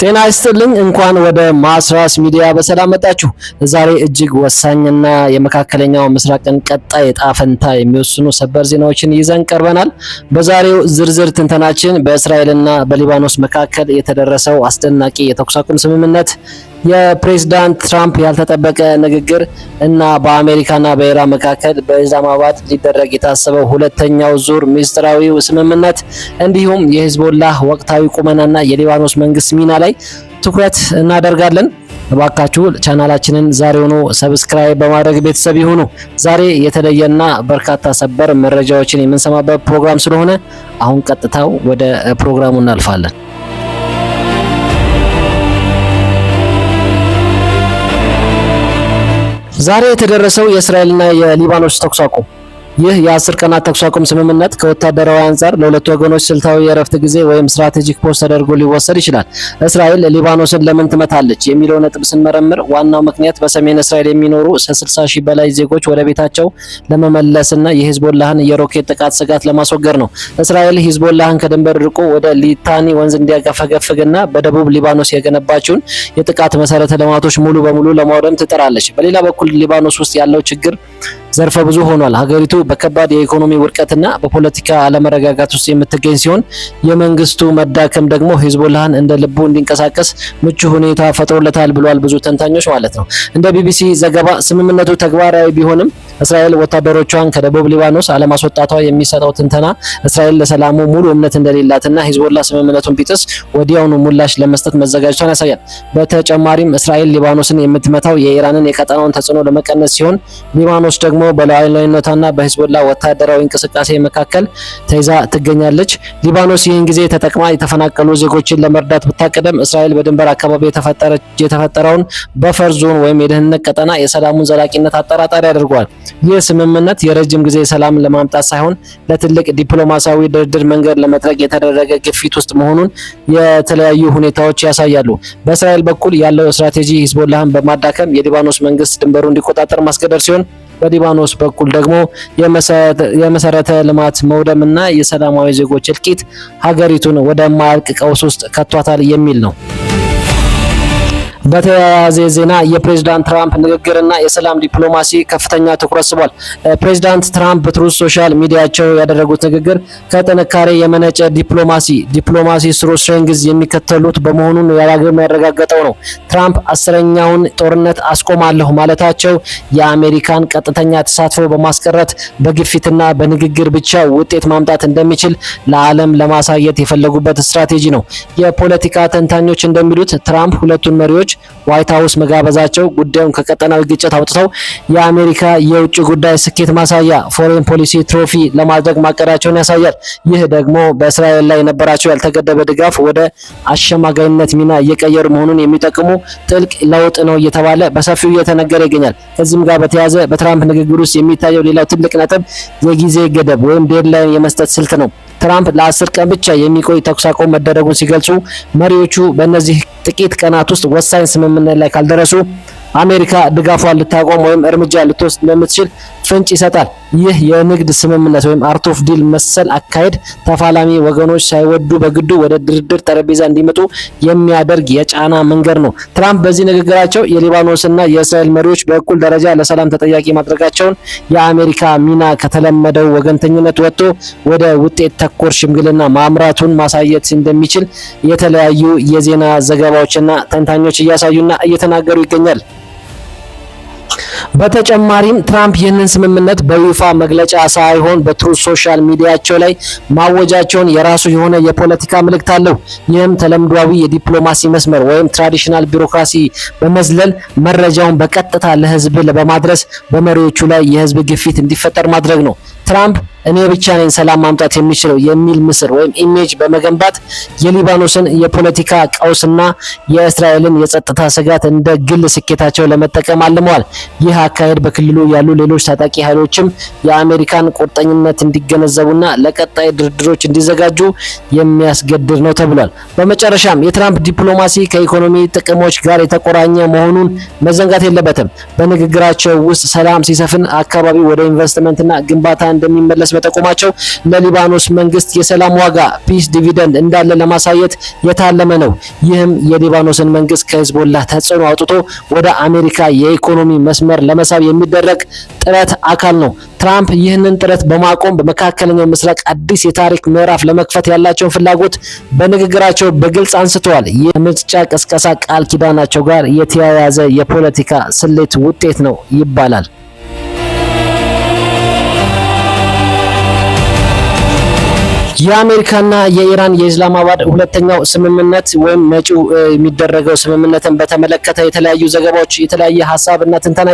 ጤና ይስጥልኝ። እንኳን ወደ ማስራስ ሚዲያ በሰላም መጣችሁ። ዛሬ እጅግ ወሳኝና የመካከለኛው ምስራቅን ቀጣይ ዕጣ ፈንታ የሚወስኑ ሰበር ዜናዎችን ይዘን ቀርበናል። በዛሬው ዝርዝር ትንተናችን በእስራኤልና በሊባኖስ መካከል የተደረሰው አስደናቂ የተኩስ አቁም ስምምነት፣ የፕሬዝዳንት ትራምፕ ያልተጠበቀ ንግግር እና በአሜሪካና በኢራን መካከል በኢስላማባድ ሊደረግ የታሰበው ሁለተኛው ዙር ምስጢራዊው ስምምነት እንዲሁም የሂዝቦላህ ወቅታዊ ቁመናና የሊባኖስ መንግስት ሚና ላይ ትኩረት እናደርጋለን። እባካችሁ ቻናላችንን ዛሬውኑ subscribe በማድረግ ቤተሰብ ይሁኑ። ዛሬ የተለየና በርካታ ሰበር መረጃዎችን የምንሰማበት ፕሮግራም ስለሆነ አሁን ቀጥታው ወደ ፕሮግራሙ እናልፋለን። ዛሬ የተደረሰው የእስራኤልና የሊባኖስ ተኩስ አቁም። ይህ የ10 ቀናት ተኩስ አቁም ስምምነት ከወታደራዊ አንጻር ለሁለቱ ወገኖች ስልታዊ የእረፍት ጊዜ ወይም strategic pause ተደርጎ ሊወሰድ ይችላል። እስራኤል ሊባኖስን ለምን ትመታለች የሚለው ነጥብ ስንመረምር ዋናው ምክንያት በሰሜን እስራኤል የሚኖሩ ከ60 ሺህ በላይ ዜጎች ወደ ቤታቸው ለመመለስና የሂዝቦላህን የሮኬት ጥቃት ስጋት ለማስወገድ ነው። እስራኤል ሂዝቦላህን ከድንበር ርቆ ወደ ሊታኒ ወንዝ እንዲያፈገፍግና በደቡብ ሊባኖስ የገነባቸውን የጥቃት መሰረተ ልማቶች ሙሉ በሙሉ ለማውደም ትጥራለች። በሌላ በኩል ሊባኖስ ውስጥ ያለው ችግር ዘርፈ ብዙ ሆኗል። ሀገሪቱ በከባድ የኢኮኖሚ ውድቀትና በፖለቲካ አለመረጋጋት ውስጥ የምትገኝ ሲሆን የመንግስቱ መዳከም ደግሞ ሂዝቦላህን እንደ ልቡ እንዲንቀሳቀስ ምቹ ሁኔታ ፈጥሮለታል ብሏል ብዙ ተንታኞች ማለት ነው። እንደ ቢቢሲ ዘገባ ስምምነቱ ተግባራዊ ቢሆንም እስራኤል ወታደሮቿን ከደቡብ ሊባኖስ አለማስወጣቷ የሚሰጠው ትንተና እስራኤል ለሰላሙ ሙሉ እምነት እንደሌላትና ሂዝቦላ ስምምነቱን ቢጥስ ወዲያውኑ ምላሽ ለመስጠት መዘጋጀቷን ያሳያል። በተጨማሪም እስራኤል ሊባኖስን የምትመታው የኢራንን የቀጠናውን ተጽዕኖ ለመቀነስ ሲሆን ሊባኖስ ደግሞ በሉዓላዊነቷና በሂዝቦላ ወታደራዊ እንቅስቃሴ መካከል ተይዛ ትገኛለች። ሊባኖስ ይህን ጊዜ ተጠቅማ የተፈናቀሉ ዜጎችን ለመርዳት ብታቅድም እስራኤል በድንበር አካባቢ የተፈጠረውን buffer zone ወይም የደህንነት ቀጠና የሰላሙን ዘላቂነት አጠራጣሪ አድርጓል። ይህ ስምምነት የረጅም ጊዜ ሰላም ለማምጣት ሳይሆን ለትልቅ ዲፕሎማሲያዊ ድርድር መንገድ ለመጥረግ የተደረገ ግፊት ውስጥ መሆኑን የተለያዩ ሁኔታዎች ያሳያሉ። በእስራኤል በኩል ያለው ስትራቴጂ ሂዝቦላህን በማዳከም የሊባኖስ መንግስት ድንበሩ እንዲቆጣጠር ማስገደድ ሲሆን በሊባኖስ በኩል ደግሞ የመሰረተ ልማት መውደምና የሰላማዊ ዜጎች እልቂት ሀገሪቱን ወደማያልቅ ቀውስ ውስጥ ከቷታል የሚል ነው። በተያያዘ ዜና የፕሬዝዳንት ትራምፕ ንግግርና የሰላም ዲፕሎማሲ ከፍተኛ ትኩረት ስቧል። ፕሬዝዳንት ትራምፕ በ Truth Social ሚዲያቸው ያደረጉት ንግግር ከጥንካሬ የመነጨ ዲፕሎማሲ፣ diplomacy through strength የሚከተሉት በመሆኑን ያረጋገጠው ነው። ትራምፕ 10ኛውን ጦርነት አስቆማለሁ ማለታቸው የአሜሪካን ቀጥተኛ ተሳትፎ በማስቀረት በግፊትና በንግግር ብቻ ውጤት ማምጣት እንደሚችል ለዓለም ለማሳየት የፈለጉበት ስትራቴጂ ነው። የፖለቲካ ተንታኞች እንደሚሉት ትራምፕ ሁለቱን መሪዎች ዋይት ሀውስ መጋበዛቸው ጉዳዩን ከቀጠናዊ ግጭት አውጥተው የአሜሪካ የውጭ ጉዳይ ስኬት ማሳያ፣ foreign policy trophy ለማድረግ ማቀዳቸውን ያሳያል። ይህ ደግሞ በእስራኤል ላይ የነበራቸው ያልተገደበ ድጋፍ ወደ አሸማጋይነት ሚና እየቀየሩ መሆኑን የሚጠቁሙ ጥልቅ ለውጥ ነው እየተባለ በሰፊው እየተነገረ ይገኛል። ከዚህም ጋር በተያያዘ በትራምፕ ንግግር ውስጥ የሚታየው ሌላው ትልቅ ነጥብ የጊዜ ገደብ ወይም deadline የመስጠት ስልት ነው። ትራምፕ ለ10 ቀን ብቻ የሚቆይ ተኩስ አቁም መደረጉን ሲገልጹ መሪዎቹ በእነዚህ ጥቂት ቀናት ውስጥ ወሳኝ ስምምነት ላይ ካልደረሱ አሜሪካ ድጋፏን ልታቆም ወይም እርምጃ ልትወስድ እንደምትችል ፍንጭ ይሰጣል። ይህ የንግድ ስምምነት ወይም art of deal መሰል አካሄድ ተፋላሚ ወገኖች ሳይወዱ በግዱ ወደ ድርድር ጠረጴዛ እንዲመጡ የሚያደርግ የጫና መንገድ ነው። ትራምፕ በዚህ ንግግራቸው የሊባኖስና የእስራኤል መሪዎች በእኩል ደረጃ ለሰላም ተጠያቂ ማድረጋቸውን የአሜሪካ ሚና ከተለመደው ወገንተኝነት ወጥቶ ወደ ውጤት ተኮር ሽምግልና ማምራቱን ማሳየት እንደሚችል የተለያዩ የዜና ዘገባዎችና ተንታኞች እያሳዩና እየተናገሩ ይገኛል። በተጨማሪም ትራምፕ ይህንን ስምምነት በይፋ መግለጫ ሳይሆን በ Truth Social ሚዲያቸው ላይ ማወጃቸውን የራሱ የሆነ የፖለቲካ መልእክት አለው። ይህም ተለምዷዊ የዲፕሎማሲ መስመር ወይም traditional bureaucracy በመዝለል መረጃውን በቀጥታ ለህዝብ በማድረስ በመሪዎቹ ላይ የህዝብ ግፊት እንዲፈጠር ማድረግ ነው። ትራምፕ እኔ ብቻ ነኝ ሰላም ማምጣት የሚችለው የሚል ምስል ወይም image በመገንባት የሊባኖስን የፖለቲካ ቀውስና የእስራኤልን የጸጥታ ስጋት እንደ ግል ስኬታቸው ለመጠቀም አልመዋል። ይህ አካሄድ በክልሉ ያሉ ሌሎች ታጣቂ ኃይሎችም የአሜሪካን ቁርጠኝነት እንዲገነዘቡና ለቀጣይ ድርድሮች እንዲዘጋጁ የሚያስገድድ ነው ተብሏል። በመጨረሻም የትራምፕ ዲፕሎማሲ ከኢኮኖሚ ጥቅሞች ጋር የተቆራኘ መሆኑን መዘንጋት የለበትም። በንግግራቸው ውስጥ ሰላም ሲሰፍን አካባቢው ወደ ኢንቨስትመንትና ግንባታ እንደሚመለስ መጠቆማቸው ለሊባኖስ መንግስት የሰላም ዋጋ peace dividend እንዳለ ለማሳየት የታለመ ነው። ይህም የሊባኖስን መንግስት ከሂዝቦላህ ተጽዕኖ አውጥቶ ወደ አሜሪካ የኢኮኖሚ መስመር ለመሳብ የሚደረግ ጥረት አካል ነው። ትራምፕ ይህንን ጥረት በማቆም በመካከለኛው ምስራቅ አዲስ የታሪክ ምዕራፍ ለመክፈት ያላቸውን ፍላጎት በንግግራቸው በግልጽ አንስተዋል። የምርጫ ቅስቀሳ ቃል ኪዳናቸው ጋር የተያያዘ የፖለቲካ ስሌት ውጤት ነው ይባላል። የአሜሪካና የኢራን የኢስላማባድ ሁለተኛው ስምምነት ወይም መጪው የሚደረገው ስምምነትን በተመለከተ የተለያዩ ዘገባዎች የተለያየ ሀሳብና ትንተና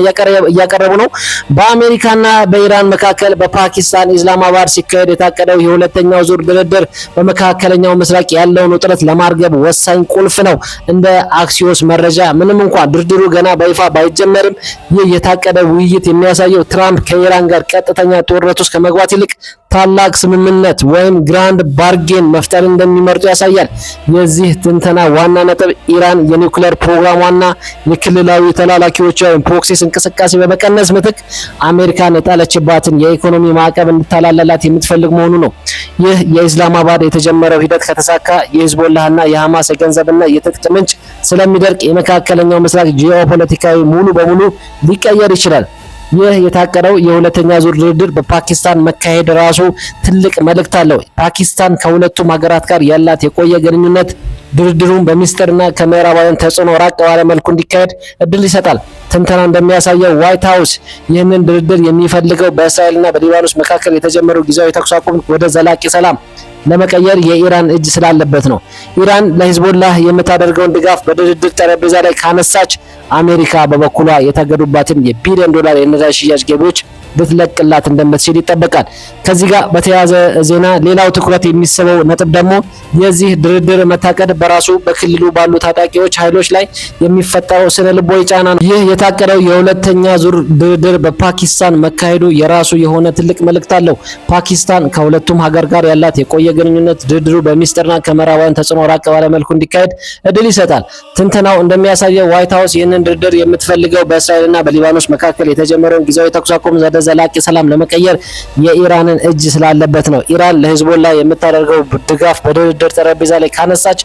እያቀረቡ ነው። በአሜሪካና በኢራን መካከል በፓኪስታን ኢስላማባድ ሲካሄድ የታቀደው የሁለተኛው ዙር ድርድር በመካከለኛው ምስራቅ ያለውን ውጥረት ለማርገብ ወሳኝ ቁልፍ ነው። እንደ አክሲዮስ መረጃ ምንም እንኳን ድርድሩ ገና በይፋ ባይጀመርም፣ ይህ የታቀደ ውይይት የሚያሳየው ትራምፕ ከኢራን ጋር ቀጥተኛ ጦርነት ውስጥ ከመግባት ይልቅ ታላቅ ስምምነት ወይም grand bargain መፍጠር እንደሚመርጡ ያሳያል። የዚህ ትንተና ዋና ነጥብ ኢራን የኒውክሌር ፕሮግራሟና የክልላዊ ተላላኪዎቿ ወይም proxies እንቅስቃሴ በመቀነስ ምትክ አሜሪካን የጣለችባትን የኢኮኖሚ ማዕቀብ እንድታላላላት የምትፈልግ መሆኑ ነው። ይህ የኢስላማባድ የተጀመረው ሂደት ከተሳካ የሂዝቦላህና የሐማስ የገንዘብና የትጥቅ ምንጭ ስለሚደርቅ የመካከለኛው ምስራቅ ጂኦፖለቲካዊ ሙሉ በሙሉ ሊቀየር ይችላል። ይህ የታቀደው የሁለተኛ ዙር ድርድር በፓኪስታን መካሄድ ራሱ ትልቅ መልእክት አለው። ፓኪስታን ከሁለቱም ሀገራት ጋር ያላት የቆየ ግንኙነት ድርድሩን በሚስጥርና ከምዕራባውያን ተጽዕኖ ራቅ ባለ መልኩ እንዲካሄድ እድል ይሰጣል። ትንተና እንደሚያሳየው ዋይት ሀውስ ይህንን ድርድር የሚፈልገው በእስራኤልና በሊባኖስ መካከል የተጀመረው ጊዜያዊ ተኩስ አቁም ወደ ዘላቂ ሰላም ለመቀየር የኢራን እጅ ስላለበት ነው። ኢራን ለሂዝቦላህ የምታደርገውን ድጋፍ በድርድር ጠረጴዛ ላይ ካነሳች፣ አሜሪካ በበኩሏ የታገዱባትን የቢሊዮን ዶላር የነዳጅ ሽያጭ ገቢዎች ልትለቅላት እንደምትችል ይጠበቃል። ከዚህ ጋር በተያያዘ ዜና ሌላው ትኩረት የሚስበው ነጥብ ደግሞ የዚህ ድርድር መታቀድ በራሱ በክልሉ ባሉ ታጣቂዎች ኃይሎች ላይ የሚፈጠረው ስነ ልቦናዊ ጫና ነው። ይህ የታቀደው የሁለተኛ ዙር ድርድር በፓኪስታን መካሄዱ የራሱ የሆነ ትልቅ መልእክት አለው። ፓኪስታን ከሁለቱም ሀገር ጋር ያላት የቆየ ግንኙነት ድርድሩ በሚስጥርና ከምዕራባውያን ተጽዕኖ ራቅ ባለ መልኩ እንዲካሄድ እድል ይሰጣል። ትንተናው እንደሚያሳየው ዋይት ሀውስ ይህንን ድርድር የምትፈልገው በእስራኤልና በሊባኖስ መካከል የተጀመረውን ጊዜያዊ ተኩስ አቁም ወደ ዘላቂ ሰላም ለመቀየር የኢራንን እጅ ስላለበት ነው። ኢራን ለሂዝቦላ የምታደርገው ድጋፍ በድርድር ጠረጴዛ ላይ ካነሳች፣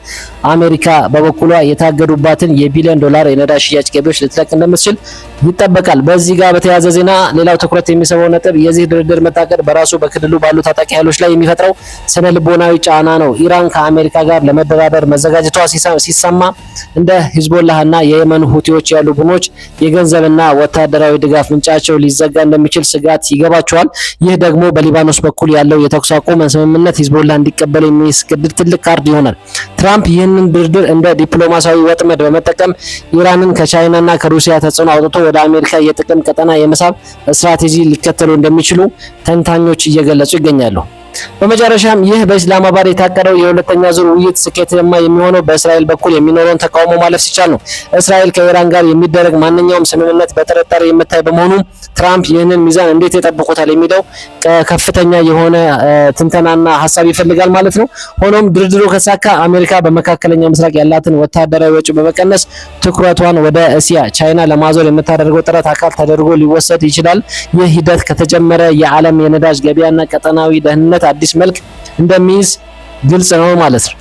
አሜሪካ በበኩሏ የታገዱባትን የቢሊዮን ዶላር የነዳጅ ሽያጭ ገቢዎች ልትለቅ እንደምትችል ይጠበቃል። በዚህ ጋር በተያያዘ ዜና ሌላው ትኩረት የሚስበው ነጥብ የዚህ ድርድር መታቀድ በራሱ በክልሉ ባሉ ታጣቂ ኃይሎች ላይ የሚፈጥረው ስነ ልቦናዊ ጫና ነው። ኢራን ከአሜሪካ ጋር ለመደራደር መዘጋጀቷ ሲሰማ እንደ ሂዝቦላህ እና የየመን ሁቲዎች ያሉ ቡድኖች የገንዘብና ወታደራዊ ድጋፍ ምንጫቸው ሊዘጋ እንደሚችል ስጋት ይገባቸዋል። ይህ ደግሞ በሊባኖስ በኩል ያለው የተኩስ አቁም ስምምነት ሂዝቦላህ እንዲቀበል የሚያስገድድ ትልቅ ካርድ ይሆናል። ትራምፕ ይህንን ድርድር እንደ ዲፕሎማሲያዊ ወጥመድ በመጠቀም ኢራንን ከቻይናና ከሩሲያ ተጽዕኖ አውጥቶ ወደ አሜሪካ የጥቅም ቀጠና የመሳብ ስትራቴጂ ሊከተሉ እንደሚችሉ ተንታኞች እየገለጹ ይገኛሉ። በመጨረሻም ይህ በኢስላማባድ የታቀደው የሁለተኛ ዙር ውይይት ስኬታማ የሚሆነው በእስራኤል በኩል የሚኖረውን ተቃውሞ ማለፍ ሲቻል ነው። እስራኤል ከኢራን ጋር የሚደረግ ማንኛውም ስምምነት በጥርጣሬ የምታይ በመሆኑ ትራምፕ ይህንን ሚዛን እንዴት ይጠብቁታል የሚለው ከፍተኛ የሆነ ትንተናና ሀሳብ ይፈልጋል ማለት ነው። ሆኖም ድርድሩ ከተሳካ አሜሪካ በመካከለኛው ምስራቅ ያላትን ወታደራዊ ወጪ በመቀነስ ትኩረቷን ወደ እስያ፣ ቻይና ለማዞር የምታደርገው ጥረት አካል ተደርጎ ሊወሰድ ይችላል። ይህ ሂደት ከተጀመረ የዓለም የነዳጅ ገበያና ቀጠናዊ ደህንነት አዲስ መልክ እንደሚይዝ ግልጽ ነው ማለት ነው።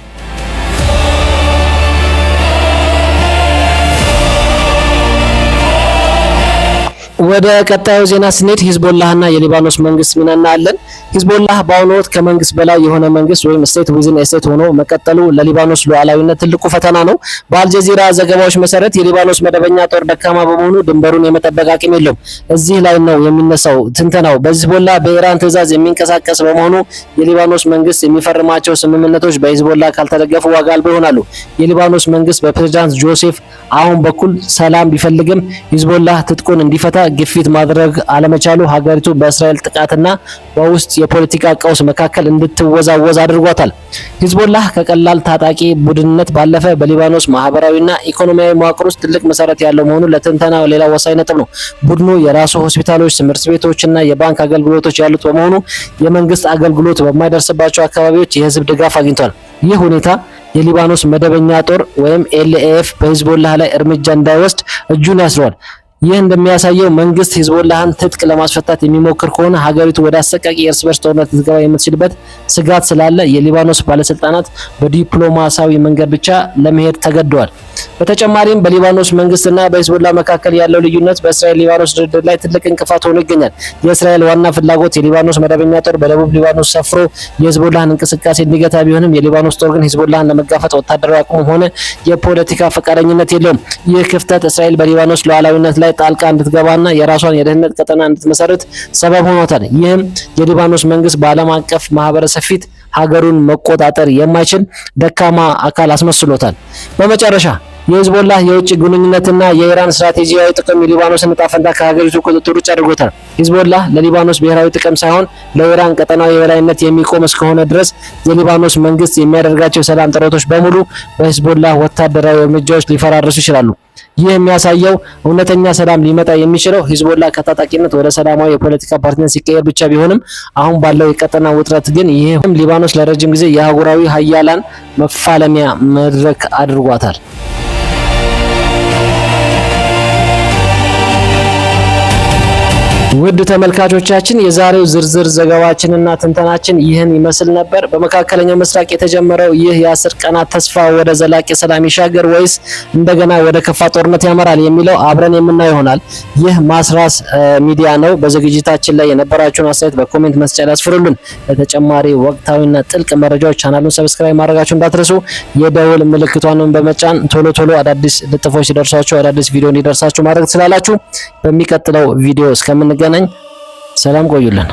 ወደ ቀጣዩ ዜና ስንሄድ ሂዝቦላህና የሊባኖስ መንግስት ሚና እናያለን። ሂዝቦላህ በአሁኑ ወቅት ከመንግስት በላይ የሆነ መንግስት ወይም state within state ሆኖ መቀጠሉ ለሊባኖስ ሉዓላዊነት ትልቁ ፈተና ነው። በአልጀዚራ ዘገባዎች መሰረት የሊባኖስ መደበኛ ጦር ደካማ በመሆኑ ድንበሩን የመጠበቅ አቅም የለውም። እዚህ ላይ ነው የሚነሳው ትንተናው። በሂዝቦላ በኢራን ትዕዛዝ የሚንቀሳቀስ በመሆኑ የሊባኖስ መንግስት የሚፈርማቸው ስምምነቶች በሂዝቦላ ካልተደገፉ ዋጋ አልባ ይሆናሉ። የሊባኖስ መንግስት በፕሬዝዳንት ጆሴፍ አውን በኩል ሰላም ቢፈልግም ሂዝቦላህ ትጥቁን እንዲፈታ ግፊት ማድረግ አለመቻሉ ሀገሪቱ በእስራኤል ጥቃትና በውስጥ የፖለቲካ ቀውስ መካከል እንድትወዛወዝ አድርጓታል። ሂዝቦላህ ከቀላል ታጣቂ ቡድንነት ባለፈ በሊባኖስ ማህበራዊና ኢኮኖሚያዊ መዋቅር ውስጥ ትልቅ መሰረት ያለው መሆኑ ለትንተና ሌላ ወሳኝ ነጥብ ነው። ቡድኑ የራሱ ሆስፒታሎች፣ ትምህርት ቤቶችና የባንክ አገልግሎቶች ያሉት በመሆኑ የመንግስት አገልግሎት በማይደርስባቸው አካባቢዎች የህዝብ ድጋፍ አግኝቷል። ይህ ሁኔታ የሊባኖስ መደበኛ ጦር ወይም LAF በሂዝቦላህ ላይ እርምጃ እንዳይወስድ እጁን ያስረዋል። ይህ እንደሚያሳየው መንግስት ሂዝቦላህን ትጥቅ ለማስፈታት የሚሞክር ከሆነ ሀገሪቱ ወደ አሰቃቂ የእርስ በርስ ጦርነት ልትገባ የምትችልበት ስጋት ስላለ የሊባኖስ ባለስልጣናት በዲፕሎማሲያዊ መንገድ ብቻ ለመሄድ ተገደዋል። በተጨማሪም በሊባኖስ መንግስትና በሂዝቦላ መካከል ያለው ልዩነት በእስራኤል ሊባኖስ ድርድር ላይ ትልቅ እንቅፋት ሆኖ ይገኛል። የእስራኤል ዋና ፍላጎት የሊባኖስ መደበኛ ጦር በደቡብ ሊባኖስ ሰፍሮ የሂዝቦላህን እንቅስቃሴ እንዲገታ ቢሆንም፣ የሊባኖስ ጦር ግን ሂዝቦላህን ለመጋፈጥ ወታደራዊ አቅሙ ሆነ የፖለቲካ ፈቃደኝነት የለውም። ይህ ክፍተት እስራኤል በሊባኖስ ሉዓላዊነት ላይ ጣልቃ እንድትገባና የራሷን የደህንነት ቀጠና እንድትመሰርት ሰበብ ሆኗታል። ይህም የሊባኖስ መንግስት በዓለም አቀፍ ማህበረሰብ ፊት ሀገሩን መቆጣጠር የማይችል ደካማ አካል አስመስሎታል። በመጨረሻ፣ የሂዝቦላህ የውጭ ግንኙነትና የኢራን ስትራቴጂያዊ ጥቅም የሊባኖስን ዕጣ ፈንታ ከሀገሪቱ ቁጥጥር ውጭ አድርጎታል። ሂዝቦላህ ለሊባኖስ ብሔራዊ ጥቅም ሳይሆን ለኢራን ቀጠናዊ የበላይነት የሚቆም እስከሆነ ድረስ የሊባኖስ መንግስት የሚያደርጋቸው የሰላም ጥረቶች በሙሉ በሂዝቦላህ ወታደራዊ እርምጃዎች ሊፈራረሱ ይችላሉ። ይህ የሚያሳየው እውነተኛ ሰላም ሊመጣ የሚችለው ሂዝቦላ ከታጣቂነት ወደ ሰላማዊ የፖለቲካ ፓርቲነት ሲቀየር ብቻ ቢሆንም፣ አሁን ባለው የቀጠና ውጥረት ግን ይህም ሊባኖስ ለረጅም ጊዜ የአህጉራዊ ሀያላን መፋለሚያ መድረክ አድርጓታል። ውድ ተመልካቾቻችን፣ የዛሬው ዝርዝር ዘገባችንና ትንተናችን ይህን ይመስል ነበር። በመካከለኛው ምስራቅ የተጀመረው ይህ የ10 ቀናት ተስፋ ወደ ዘላቂ ሰላም ይሻገር ወይስ እንደገና ወደ ከፋ ጦርነት ያመራል የሚለው አብረን የምናየው ይሆናል። ይህ ማስራስ ሚዲያ ነው። በዝግጅታችን ላይ የነበራችሁን አስተያየት በ comment መስጫ ላይ አስፍሩልን። ለተጨማሪ ወቅታዊና ጥልቅ መረጃዎች ቻናሉን subscribe ማድረጋችሁ እንዳትረሱ። የደወል ምልክቷንም በመጫን ቶሎ ቶሎ አዳዲስ ልጥፎች ሲደርሷችሁ፣ አዳዲስ ቪዲዮ እንዲደርሳችሁ ማድረግ ትችላላችሁ። በሚቀጥለው ቪዲዮ እስከምንገናኝ ሰላም ቆዩልን።